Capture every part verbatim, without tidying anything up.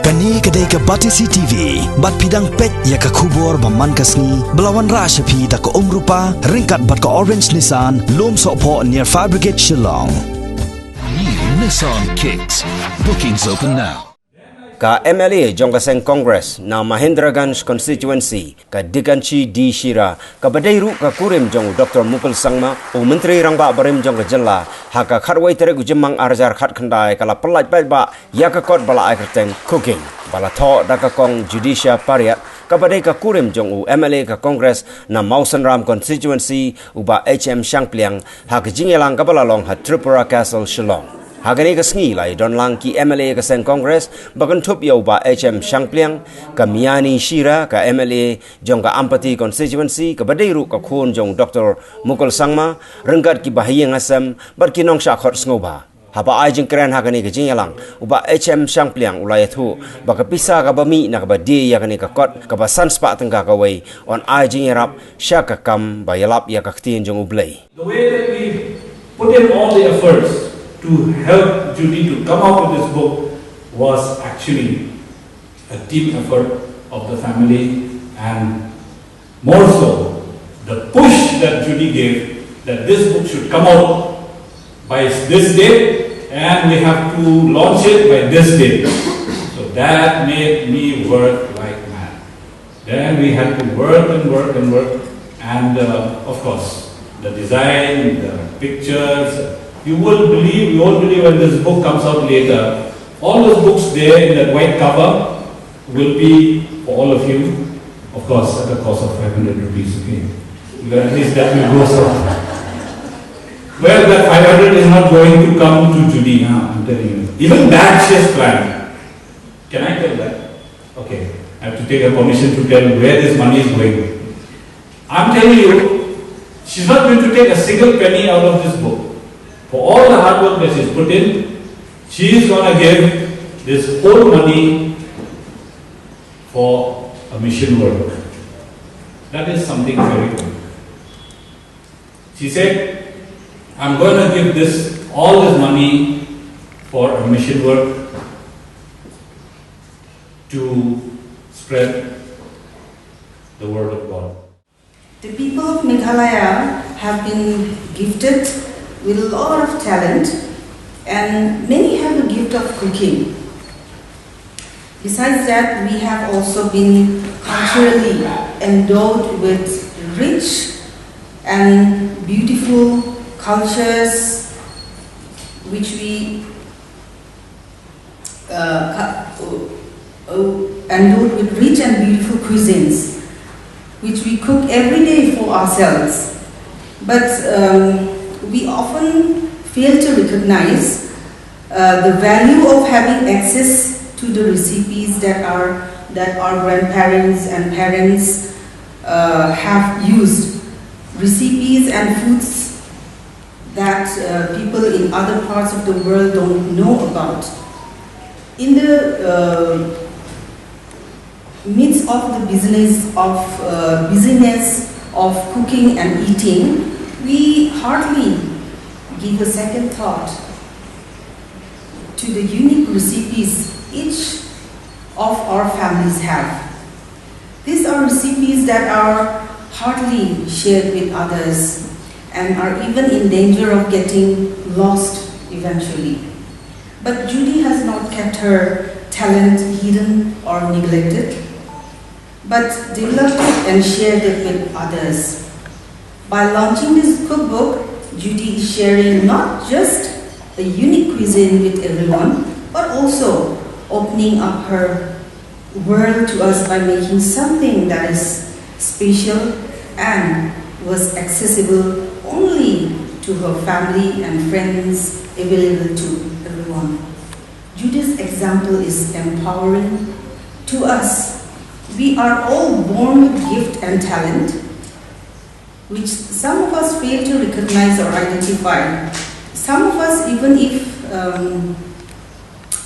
Kane ka dei ka Batesi T V, bad phi dang peit ïa ka khubor ba man ka sngi, ba la wanrah sha phi da ka Umrupa, ryngkat bad ka Orange Nissan, Lumsohphoh near Fire Brigade Shillong. New Nissan Kicks. Bookings open now. Ka M L A jong ka seng Congress na Mahendraganj constituency, ka Dikanshi D Shira, kaba dei ruh ka kurim jong u Doctor Mukul Sangma, u Myntri Rangbah barim jong ka jylla, ha ka khatwei tarik u Jymmang arhajar khatkhyndai ka la pyllait paidbah ïa ka kot ba la ai kyrteng Cooking, ba la thoh da ka Kong Judicia Pariat, kaba dei ka kurim jong u M L A ka Congress na Mawsynram constituency, u Bah H M Shangpliang, ha ka jingïalang kaba la long ha Tripura Castle, Shillong. Ha kane ka sngi la ïadon lang ki M L A ka seng Congress, ba kynthup ïa u Bah H M Shangpliang, ka Miani Shira, ka M L A jong ka Ampati constituency, kaba dei ruh ka khun jong Doctor Mukul Sangma, ryngkat ki bahaïing hasem bad ki nongshah khot sngewbha. Haba ai jingkren ha kane ka jingïalang, u Bah H M Shangpliang u la ïathuh ba ka pisa kaba mih na kaba die ïa kane ka kot, kaba san spah tyngka kawei, yn ai jingïarap sha ka kam ba ïalap ïa ka ktien jong U Blei. The way that we put in all the efforts to help Judy to come out with this book was actually a team effort of the family, and more so, the push that Judy gave that this book should come out by this date and we have to launch it by this date. So that made me work like mad. Then we had to work and work and work. And uh, of course, the design, the pictures, you will believe, you won't believe when this book comes out later. All those books there in that white cover will be for all of you, of course, at a cost of five hundred rupees, okay? Well, at least that will go so. Well, that five hundred is not going to come to Judy, huh? I'm telling you. Even that she has planned. Can I tell that? Okay. I have to take her permission to tell where this money is going. I'm telling you, she's not going to take a single penny out of this book. For all the hard work that she's put in, she is going to give this whole money for a mission work. That is something very good. She said, I'm going to give this, all this money for a mission work to spread the word of God. The people of Meghalaya have been gifted with a lot of talent, and many have a gift of cooking. Besides that, we have also been culturally endowed with rich and beautiful cultures, which we uh, cu- uh, uh, endowed with rich and beautiful cuisines, which we cook every day for ourselves. But um, we often fail to recognize uh, the value of having access to the recipes that are that our grandparents and parents uh, have used, recipes and foods that uh, people in other parts of the world don't know about. In the uh, midst of the business of uh, busyness of cooking and eating, we hardly give a second thought to the unique recipes each of our families have. These are recipes that are hardly shared with others and are even in danger of getting lost eventually. But Judy has not kept her talent hidden or neglected, but developed it and shared it with others. By launching this cookbook, Judy is sharing not just a unique cuisine with everyone, but also opening up her world to us by making something that is special and was accessible only to her family and friends, available to everyone. Judy's example is empowering to us. We are all born with gift and talent, which some of us fail to recognize or identify. Some of us, even if um,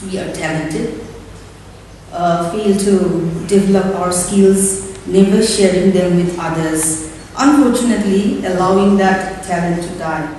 we are talented, uh, fail to develop our skills, never sharing them with others, unfortunately, allowing that talent to die.